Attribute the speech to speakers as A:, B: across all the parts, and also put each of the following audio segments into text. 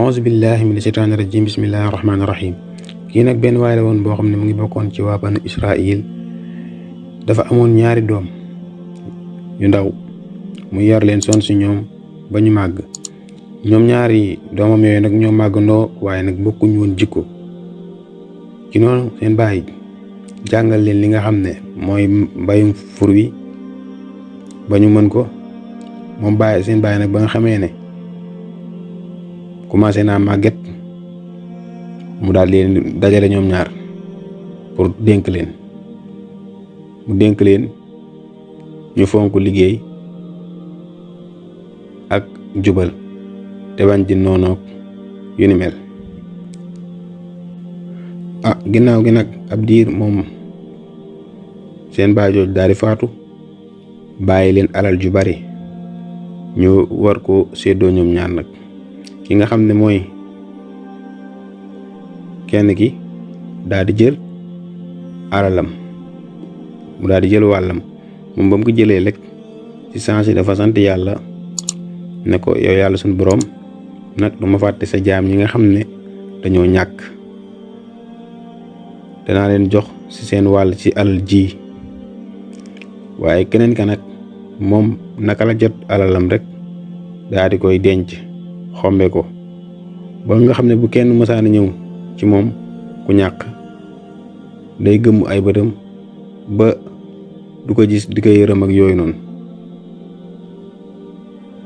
A: auzu billahi mina shaytaani rajim bismillahi rahmaani rahim. Kii nag benn waay la woon boo xam ne mu ngi bokkoon ci waa banu Israil. Dafa amoon ñaari doom yu ndaw mu yar leen son si ñoom ba ñu màgg. ñoom ñaari doomam yooyu nag ñoo màggandoo waaye nag bokkuñ woon jikko. ci noonu seen baay jàngal leen li nga xam ne mooy mbayum fur wi ba ñu mën ko. moom seen baay nag ba nga xamee ne commencé naa màgget mu daal leen dajale ñoom ñaar pour dénk leen mu dénk leen ñu fonk liggéey ak jubal te bañ di noonoog yu ni mel. ginnaaw gi nag ab diir moom seen baay jooju daal di faatu bàyyi leen alal ju bari ñu war ko séddoo ñoom ñaar nag. ki nga xam ne mooy kenn ki daal di jël alalam mu daal di jël wàllam moom ba mu ko jëlee rek ci sens dafa sant yàlla ne ko yow yàlla suñu boroom nag du ma fàtte sa jaam ñi nga xam ne dañoo ñàkk danaa leen jox ci seen wàll ci alal ji. waaye keneen ka nag moom naka la jot alalam rek daal di koy denc xombe ko ba nga xam ne bu kenn mësaana ñëw ci moom ku ñàkk day gëmm ay bëtam ba du ko gis di ko yërëm ak yooyu noonu.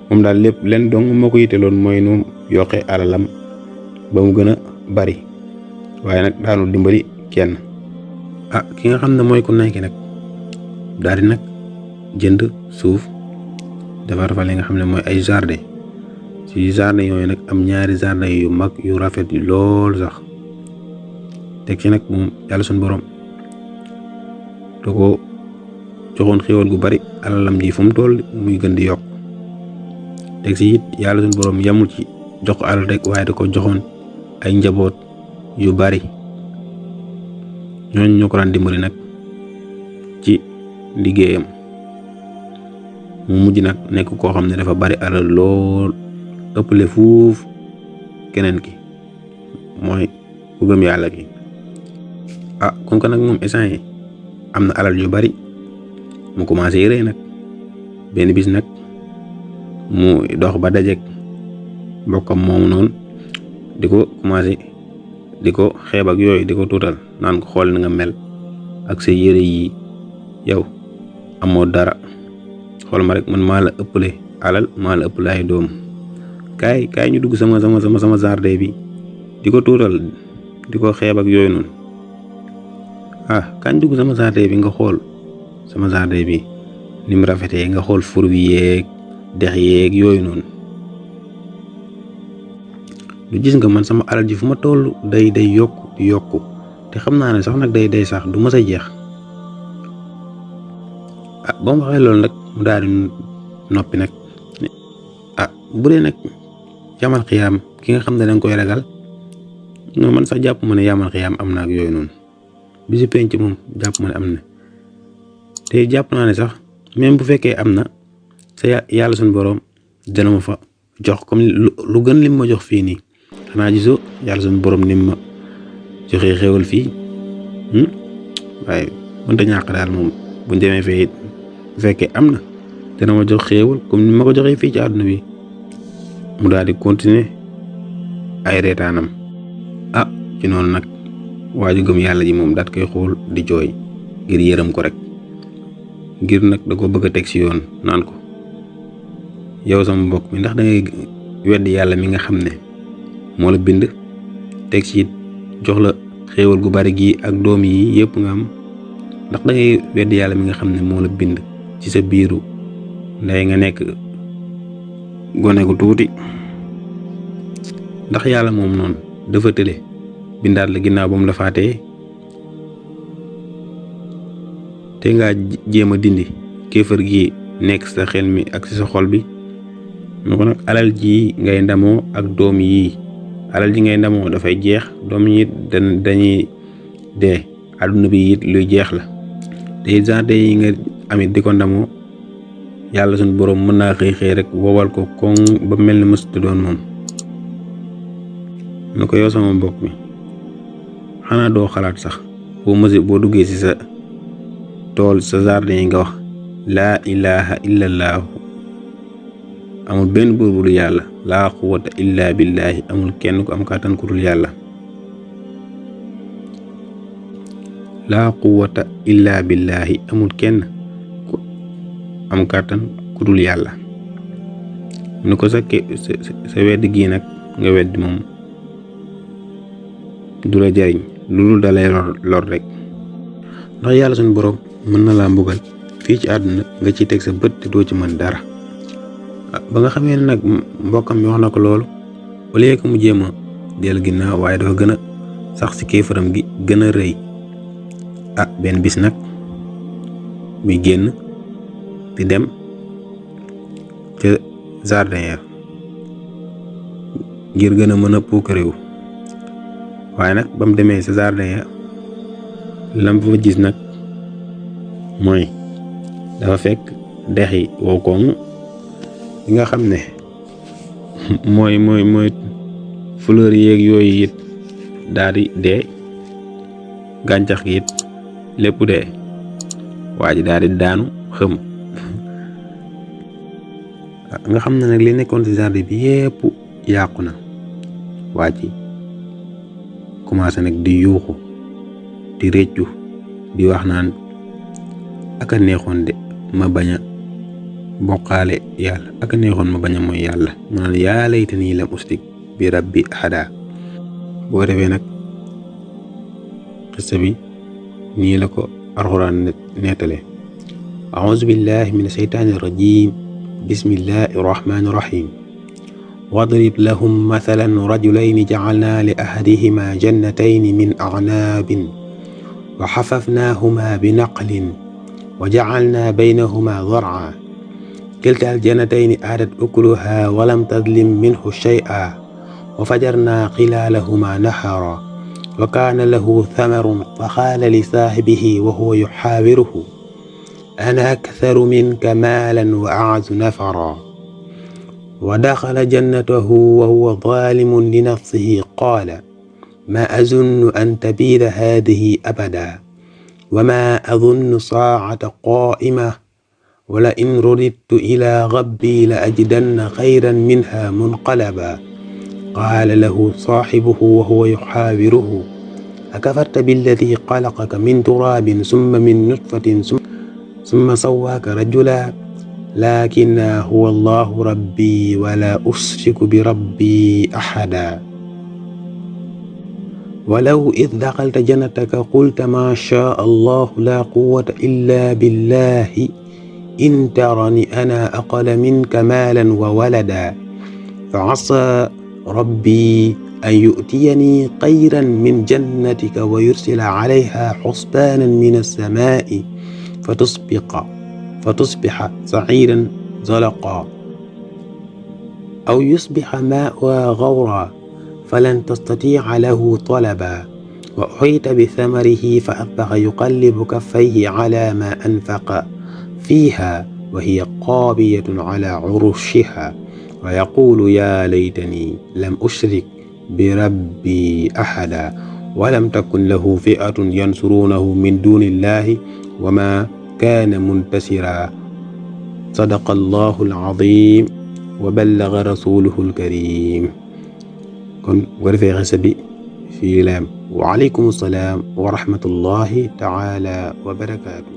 A: moom daal lépp leen dong moo ko yitteloon mooy nu yokkee alalam ba mu gën a bari waaye nag daanul dimbali kenn. ki nga xam ne mooy ku nekk nag daal di nag jënd suuf defar fa li nga xam ne mooy ay jardin. ci jardin yooyu nag am ñaari jardin yu mag yu rafet yu lool sax teg ci nag moom yàlla suñu borom da ko joxoon xéwal gu bari alalam ji fu mu toll muy gën di yokk. teg ci it yàlla suñu borom yamul ci jox ko alal rek waaye da ko joxoon ay njaboot yu bari ñooñu ñoo ko daan dimbali nag ci liggéeyam. mu mujj nag nekk koo xam ne dafa bari alal lool ëppale fuuf keneen ki mooy ku gëm yàlla ki. comme que nag moom instant yi am na alal yu bari mu commencé rëy nag benn bis nag mu dox ba dajeek mbokkam moomu noonu di ko commencé di ko xeeb ak yooyu di ko tuutal naan ko xool na nga mel ak sa yére yi yow amoo dara xool ma rek man maa la ëppale alal maa la ëppale ay doom kaay ñu dugg sama jardin bi di ko tuutal di ko xeeb ak yooyu noonu. kañ dugg sama jardin bi nga xool sama jardin bi ni mu rafetee nga xool fur wi yeeg dex yeeg yooyu noonu. lu gis nga man sama alal ji fu ma toll day yokku te xam naa ne sax nag day sax du mës a jeex. ba mu waxee loolu nag mu daal di noppi nag. bu dee nag yamal xiyaam ki nga xam ne danga koy ragal non man sax jàpp ma ne yamal xiyaam am na ak yooyu noonu. bi si penc moom jàpp ma ne am na te jàpp naa ne sax même bu fekkee am na sa yàlla suñu boroom dana ma fa jox comme lu gën lim ma jox fii nii. xanaa gisoo yàlla suñu boroom nim ma joxee xéwal fii waaye mënta ñàkk daal moom buñ demee fee it bu fekkee am na dana ma jox xéwal comme ni ma ko joxee fii ci àdduna bi. mu daal di continuer ay reetaanam. ci noonu nag waaju gëm yàlla ji moom daat koy xool di jooy ngir yërëm ko rek ngir nag da ko bëgg a teg ci yoon naan ko yow sama mbokk mi ndax da ngay weddi yàlla mi nga xam ne moo la bind teg ci jox la xéewal gu bari gi ak doom yi yëpp nga am ndax da ngay weddi yàlla mi nga xam ne moo la bind ci sa biiru ndey nga nekk gone gu tuuti. ndax yàlla moom noonu dafa tële bindaat la ginnaaw ba mu la faatee te ngaa jéem a dindi kéefër gi nekk sa xel mi ak ci sa xol bi. nu ko nag alal ji ngay ndamoo ak doom yi alal ji ngay ndamoo dafay jeex doom yi dañuy dee àdduna bi it luy jeex la te jardin yi nga amit di ko ndamoo yàlla suñu borom mën naa xëy rek wowal ko koŋ ba mel ni mësut doon moom mu ne ko yow sama mbokk mi xanaa doo xalaat sax boo duggee ci sa tool sa jardin yi nga wax laa ilaha illallah amul benn buur bu dul yàlla laa quwwata illa billahi amul kenn ku am kàttan ku dul yàlla laa quwwata illa billahi amul kenn ku am kàttan ku dul yàlla mu ne ko sa wedd gii nag nga wedd moom du la jariñ lu dul dalay lor rek ndax yàlla suñu borom mën na laa mbugal fii ci àdduna nga ciy teg sa bët te doo ci mën dara ba nga xamee ne nag mbokkam mi wax na ko loolu au lieu que mu jéem a dellu ginnaaw waaye dafa gën a sax ci kéefaram gi gën a rëy benn bis nag muy génn di dem ca jardin ya ngir gën a mën a puukarewu waaye nag ba mu demee sa jardin ya lam fa gis nag mooy dafa fekk dex yi wow koŋ yi nga xam ne mooy fleur yeeg yooyu it daal di dee gàncax gi it lépp dee waa ji daal di daanu xëm nga xam ne nag li nekkoon ci jardin bi yépp yàqu na waa ji commencé nag di yuuxu di réccu di wax naan aka neexoon de ma bañ a bokkaale yàlla aka neexoon ma bañ a mooy yàlla mu naan yaa laytanii lam usrik bi rabbi ahada boo defee nag xissa bi nii la ko alxuraan nettale a'uuzu billahi min asheytaani rajim bismillahi rahmaani rahim واضرب لهم مثلا رجلين جعلنا لأحدهما جنتين من أعناب وحففناهما بنقل وجعلنا بينهما زرعا كلتا الجنتين آتت أكلها ولم تظلم منه شيئا وفجرنا خلالهما نهرا وكان له ثمر فقال لصاحبه وهو يحاوره أنا أكثر منك مالا وأعز نفرا ودخل جنته وهو ظالم لنفسه قال ما أظن أن تبيد هذه أبدا وما أظن ساعة قائمة ولئن رددت إلى ربي لأجدن خيرا منها منقلبا قال له صاحبه وهو يحاوره أكفرت بالذي خلقك من تراب ثم من نطفة ثم سواك رجلا لكن هو الله ربي ولا أشرك بربي أحدا ولو إذ دخلت جنتك قلت ما شاء الله لا قوة إلا بالله إن ترني أنا أقل منك مالا وولدا فعسى ربي أن يؤتيني خيرا من جنتك ويرسل عليها حسبانا من السماء فتصبح سعيدا زلقا أو يصبح ماؤها غورا فلن تستطيع له طلبا وأحيط بثمره فأصبح يقلب كفيه على ما أنفق فيها وهي خاوية على عروشها ويقول يا ليتني لم أشرك بربي أحدا ولم تكن له فئة ينصرونه من دون الله وما كان منتصرا صدق الله العظيم وبلغ رسوله الكريم kon bu ko defee xisa bi fii laam wa aleykum salaam wa rahmatullahi taala wa barakaatu